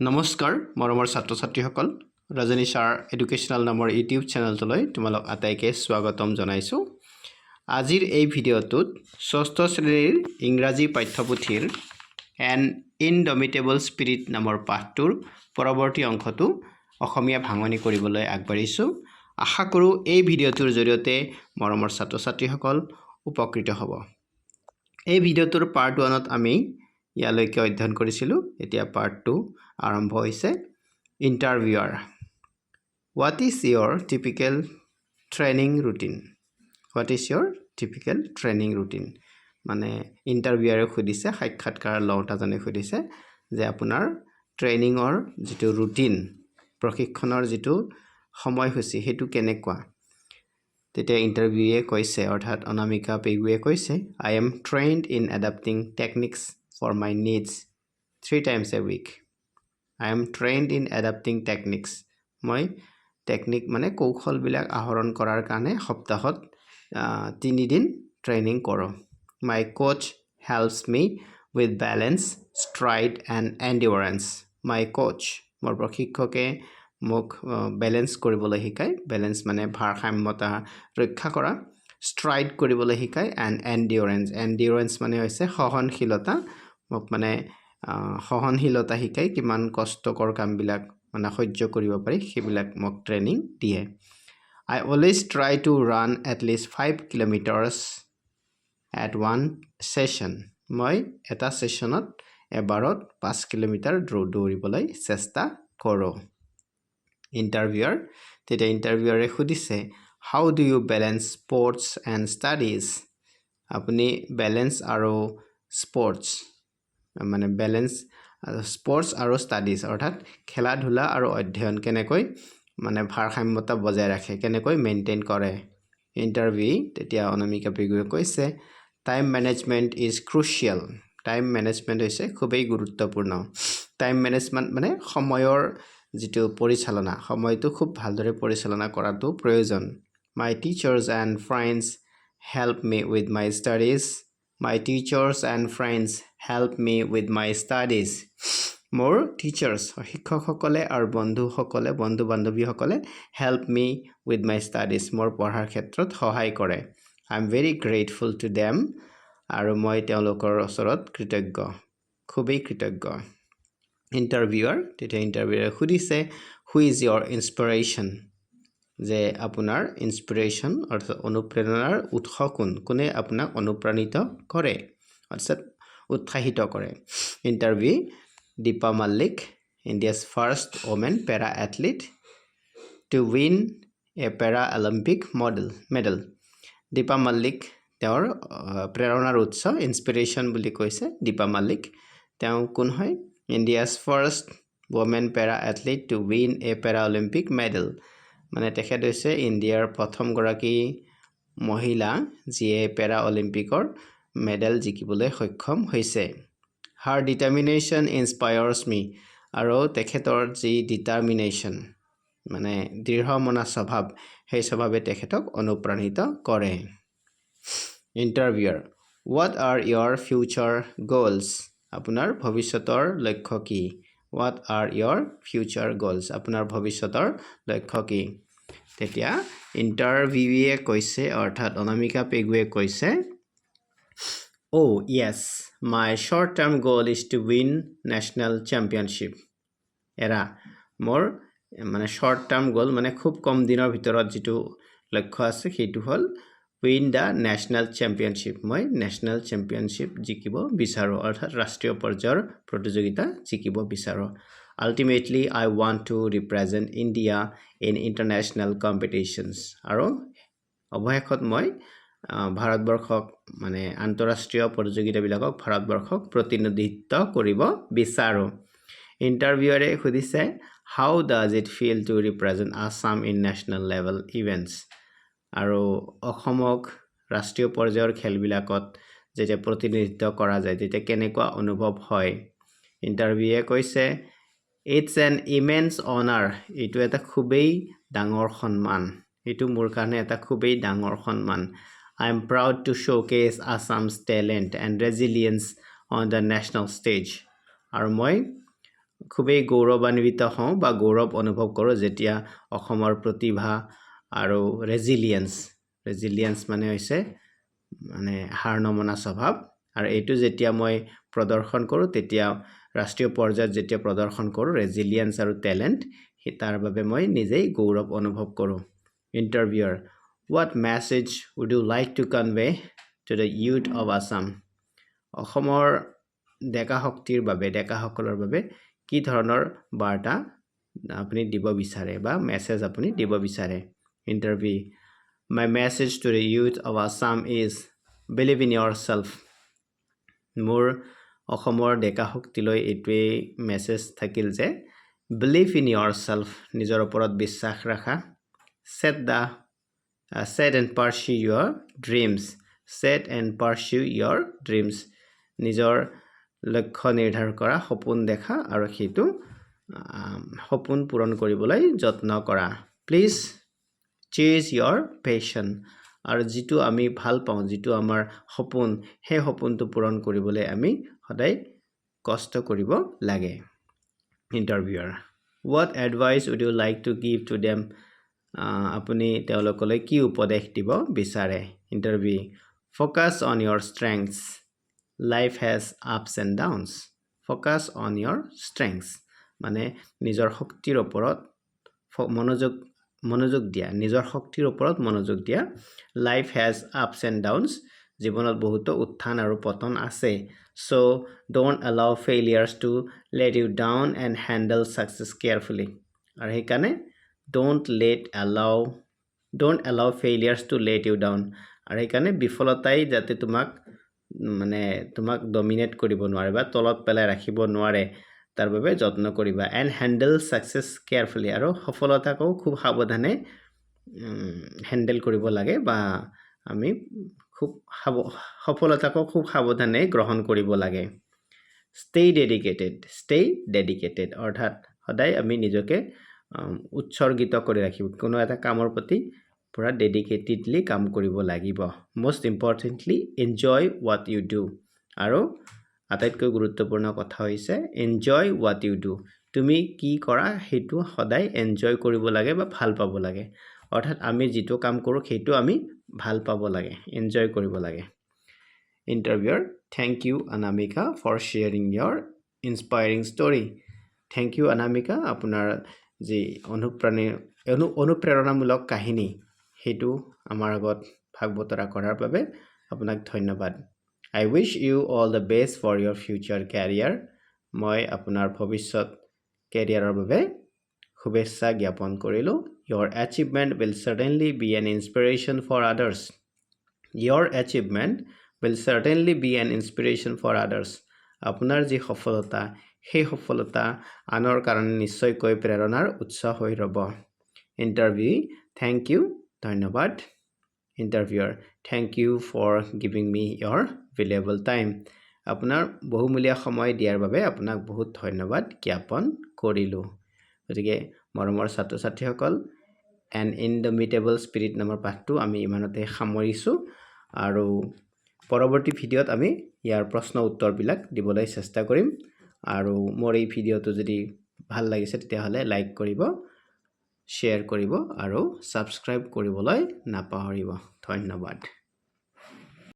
নমস্কাৰ মৰমৰ ছাত্ৰ ছাত্ৰীসকল, ৰজনী ছাৰ এডুকেশ্যনেল নামৰ ইউটিউব চেনেলটোলৈ তোমালোক আটাইকে স্বাগতম জনাইছোঁ। আজিৰ এই ভিডিঅ'টোত ষষ্ঠ শ্ৰেণীৰ ইংৰাজী পাঠ্যপুথিৰ এন ইনডমিটেবল স্পিৰিট নামৰ পাঠটোৰ পৰৱৰ্তী অংশটো অসমীয়া ভাঙনি কৰিবলৈ আগবাঢ়িছোঁ। আশা কৰোঁ এই ভিডিঅ'টোৰ জৰিয়তে মৰমৰ ছাত্ৰ ছাত্ৰীসকল উপকৃত হ'ব। এই ভিডিঅ'টোৰ পাৰ্ট ওৱানত আমি ইয়ালৈকে অধ্যয়ন কৰিছিলোঁ। এতিয়া পাৰ্ট টু আৰম্ভ হৈছে। Interviewer: What is your typical training routine? What is your typical training routine? মানে ইণ্টাৰভিউৱাৰে সুধিছে, সাক্ষাৎকাৰ লওঁতাজনে সুধিছে যে আপোনাৰ ট্ৰেইনিঙৰ যিটো ৰুটিন, প্ৰশিক্ষণৰ যিটো সময়সূচী, সেইটো কেনেকুৱা? তেতিয়া ইণ্টাৰভিউৱে কৈছে, অৰ্থাৎ অনামিকা পেগুৱে কৈছে, "I am trained in adapting techniques for my needs three times a week." I am trained in adapting techniques, মই টেকনিক মানে কৌশলবিলাক আহৰণ কৰাৰ কাৰণে সপ্তাহত তিনিদিন ট্ৰেইনিং কৰোঁ। "My coach helps me with balance, stride and endurance." My coach, মোৰ প্ৰশিক্ষকে মোক বেলেঞ্চ কৰিবলৈ শিকায়। বেলেঞ্চ মানে ভাৰসাম্যতা ৰক্ষা কৰা। ষ্ট্ৰাইড কৰিবলৈ শিকায় এণ্ড এণ্ডিউৰেঞ্চ। এণ্ডিউৰেঞ্চ মানে হৈছে সহনশীলতা। মোক মানে সহনশীলতা শিকায়। কিমান কষ্টকৰ কামবিলাক মানে সহ্য কৰিব পাৰি, সেইবিলাক মোক ট্ৰেইনিং দিয়ে। "I always try to run at least 5 kilometers at one session." মই এটা ছেশ্যনত এবাৰত 5 কিলোমিটাৰ দৌৰিবলৈ চেষ্টা কৰোঁ। ইণ্টাৰভিউৱাৰ, তেতিয়া ইণ্টাৰভিউৱাৰে সুধিছে, "How do you balance sports and studies?" আপুনি বেলেঞ্চ আৰু স্পৰ্টছ মানে বেলেঞ্চ স্পৰ্টছ আৰু ষ্টাডিজ, অৰ্থাৎ খেলা ধূলা আৰু অধ্যয়ন কেনেকৈ মানে ভাৰসাম্যতা বজাই ৰাখে, কেনেকৈ মেইনটেইন কৰে? ইণ্টাৰভিউ, তেতিয়া অনামিকা পেগুৱে কৈছে, "Time management is crucial." Time management হৈছে খুবেই গুৰুত্বপূৰ্ণ। টাইম মেনেজমেণ্ট মানে সময়ৰ যিটো পৰিচালনা, সময়টো খুব ভালদৰে পৰিচালনা কৰাটো প্ৰয়োজন। "My teachers and friends help me with my studies." My teachers and friends help me with my studies. মোৰ টিচাৰ্ছ, শিক্ষকসকলে আৰু বন্ধুসকলে, বন্ধু বান্ধৱীসকলে help me with my studies, মোৰ পঢ়াৰ ক্ষেত্ৰত সহায় কৰে। "I am very grateful to them." আৰু মই তেওঁলোকৰ ওচৰত কৃতজ্ঞ, খুবেই কৃতজ্ঞ। ইণ্টাৰভিউৱাৰ, তেতিয়া ইণ্টাৰভিউৱাৰে সুধিছে, "Who is your inspiration?" যে আপোনাৰ ইনস্পিৰেশ্যন অৰ্থাৎ অনুপ্ৰেৰণাৰ উৎস কোন? কোনে আপোনাক অনুপ্ৰাণিত কৰে, অৰ্থাৎ উৎসাহিত কৰে? Interviewee: Deepa Malik, India's first woman para athlete to win a para Olympic medal. Deepa Mallik তেওঁৰ প্ৰেৰণাৰ উৎস, ইনস্পিৰেশ্যন বুলি কৈছে দীপা মাল্লিক। তেওঁ কোন হয়? India's first woman para athlete to win a para Olympic medal. মানে তেখেত হৈছে ইণ্ডিয়াৰ প্ৰথমগৰাকী মহিলা যিয়ে পেৰা অলিম্পিকৰ মেডেল জিকিবলৈ সক্ষম হৈছে। "Her determination inspires me." আৰু তেখেতৰ যি ডিটাৰমিনেশ্যন মানে দৃঢ় মনা স্বভাৱ, সেই স্বভাৱে তেখেতক অনুপ্ৰাণিত কৰে। Interviewer: What are your future goals? আপোনাৰ ভৱিষ্যতৰ লক্ষ্য কি? What are your future goals? আপোনাৰ ভৱিষ্যতৰ লক্ষ্য কি? তেতিয়া ইণ্টাৰভিউৱে কৈছে, অৰ্থাৎ অনামিকা পেগুৱে কৈছে, "Oh yes, my short term goal is to win national championship." এৰা, মোৰ মানে শ্বৰ্ট টাৰ্ম গ'ল মানে খুব কম দিনৰ ভিতৰত যিটো লক্ষ্য আছে, সেইটো হ'ল উইন the national championship. মই নেশ্যনেল চেম্পিয়নশ্বিপ জিকিব বিচাৰোঁ, অৰ্থাৎ ৰাষ্ট্ৰীয় পৰ্যায়ৰ প্ৰতিযোগিতা জিকিব বিচাৰোঁ। "Ultimately, I want to represent India in international competitions." আৰু অৱশেষত মই ভাৰতবৰ্ষক মানে আন্তঃৰাষ্ট্ৰীয় প্ৰতিযোগিতাবিলাকক ভাৰতবৰ্ষক প্ৰতিনিধিত্ব কৰিব বিচাৰোঁ। ইণ্টাৰভিউৱাৰে সুধিছে, "How does it feel to represent Assam in national level events?" আৰু অসমক ৰাষ্ট্ৰীয় পৰ্যায়ৰ খেলবিলাকত যেতিয়া প্ৰতিনিধিত্ব কৰা যায়, তেতিয়া কেনেকুৱা অনুভৱ হয়? ইণ্টাৰভিউৱে কৈছে, "It's an immense honour." এইটো এটা খুবেই ডাঙৰ সন্মান। এইটো মোৰ কাৰণে এটা খুবেই ডাঙৰ সন্মান। "I am proud to showcase Assam's talent and resilience on the national stage." আৰু মই খুবেই গৌৰৱান্বিত হওঁ বা গৌৰৱ অনুভৱ কৰোঁ যেতিয়া অসমৰ প্ৰতিভা আৰু ৰেজিলিয়েঞ্চ, ৰেজিলিয়েঞ্চ মানে হৈছে মানে হাৰ নমনা স্বভাৱ, আৰু এইটো যেতিয়া মই প্ৰদৰ্শন কৰোঁ, তেতিয়া ৰাষ্ট্ৰীয় পৰ্যায়ত যেতিয়া প্ৰদৰ্শন কৰোঁ ৰেজিলিয়েঞ্চ আৰু টেলেণ্ট, সেই তাৰ বাবে মই নিজেই গৌৰৱ অনুভৱ কৰোঁ। Interviewer: What message would you like to convey to the youth of Assam? অসমৰ ডেকা শক্তিৰ বাবে, ডেকাসকলৰ বাবে কি ধৰণৰ বাৰ্তা আপুনি দিব বিচাৰে বা মেছেজ আপুনি দিব বিচাৰে? Interviewee: My message to the youth of Assam is believe in yourself. মোৰ অসমৰ ডেকা শক্তিলৈ এইটোৱেই মেছেজ থাকিল যে believe in yourself, নিজৰ ওপৰত বিশ্বাস ৰাখা। Set and pursue your dreams. Set and pursue your dreams. নিজৰ লক্ষ্য নিৰ্ধাৰণ কৰা, সপোন দেখা আৰু সেইটো সপোন পূৰণ কৰিবলৈ যত্ন কৰা। Please chase your passion. আৰু যিটো আমি ভাল পাওঁ, যিটো আমাৰ সপোন, সেই সপোনটো পূৰণ কৰিবলৈ আমি সদায় কষ্ট কৰিব লাগে। Interviewer: What advice would you like to give to them? আপুনি তেওঁলোকলৈ কি উপদেশ দিব বিচাৰে? Interviewee: Focus on your strengths. Life has ups and downs. Focus on your strengths মানে নিজৰ শক্তিৰ ওপৰত মনোযোগ দিয়া, নিজৰ শক্তিৰ ওপৰত মনোযোগ দিয়া। Life has ups and downs. জীৱনত বহুতো উত্থান আৰু পতন আছে। So don't allow failures to let you down and handle success carefully. আৰু সেইকাৰণে don't allow failures to let you down. আৰু সেইকাৰণে বিফলতাই যাতে তোমাক মানে তোমাক ডমিনেট কৰিব নোৱাৰে বা তলত পেলাই ৰাখিব নোৱাৰে, তাৰ বাবে যত্ন কৰিবা। And handle success carefully. আৰু সফলতাকো খুব সাৱধানে হেণ্ডেল কৰিব লাগে বা আমি খুব সফলতাকো খুব সাৱধানে গ্ৰহণ কৰিব লাগে। Stay dedicated. Stay dedicated অৰ্থাৎ সদায় আমি নিজকে উৎসৰ্গিত কৰি ৰাখিব, কোনো এটা কামৰ প্ৰতি পূৰা ডেডিকেটেডলি কাম কৰিব লাগিব। Most importantly, enjoy what you do. আৰু আটাইতকৈ গুৰুত্বপূৰ্ণ কথা হৈছে enjoy what you do. তুমি কি কৰা সেইটো সদায় এনজয় কৰিব লাগে বা ভাল পাব লাগে। অৰ্থাৎ আমি যিটো কাম কৰোঁ সেইটো আমি ভাল পাব লাগে, এনজয় কৰিব লাগে। Interviewer: Thank you, Anamika, for sharing your inspiring story. Thank you, Anamika, আপোনাৰ যি অনুপ্ৰেৰণামূলক কাহিনী সেইটো আমাৰ আগত ভাগ বতৰা কৰাৰ বাবে আপোনাক ধন্যবাদ। I wish you all the best for your future career. মই আপোনাৰ ভৱিষ্যত কেৰিয়াৰৰ বাবে শুভেচ্ছা জ্ঞাপন কৰিলোঁ। Your achievement will certainly be an inspiration for others. Your achievement will certainly be an inspiration for others. আপোনাৰ যি সফলতা, সেই সফলতা আনৰ কাৰণে নিশ্চয়কৈ প্ৰেৰণাৰ উৎস হৈ ৰ'ব। Interviewee: Thank you. ধন্যবাদ। Interviewer: Thank you for giving me your valuable time. আপোনাৰ বহুমূলীয়া সময় দিয়াৰ বাবে আপোনাক বহুত ধন্যবাদ জ্ঞাপন কৰিলোঁ। গতিকে মৰমৰ ছাত্ৰ ছাত্ৰীসকল, এন ইনডমিটেবল স্পিৰিট নামৰ পাঠটো আমি ইমানতে সামৰিছোঁ আৰু পৰৱৰ্তী ভিডিঅ'ত আমি ইয়াৰ প্ৰশ্ন উত্তৰবিলাক দিবলৈ চেষ্টা কৰিম। আৰু মোৰ এই ভিডিঅ'টো যদি ভাল লাগিছে, তেতিয়াহ'লে লাইক কৰিব, শ্বেয়াৰ কৰিব আৰু ছাবস্ক্ৰাইব কৰিবলৈ নাপাহৰিব। ধন্যবাদ।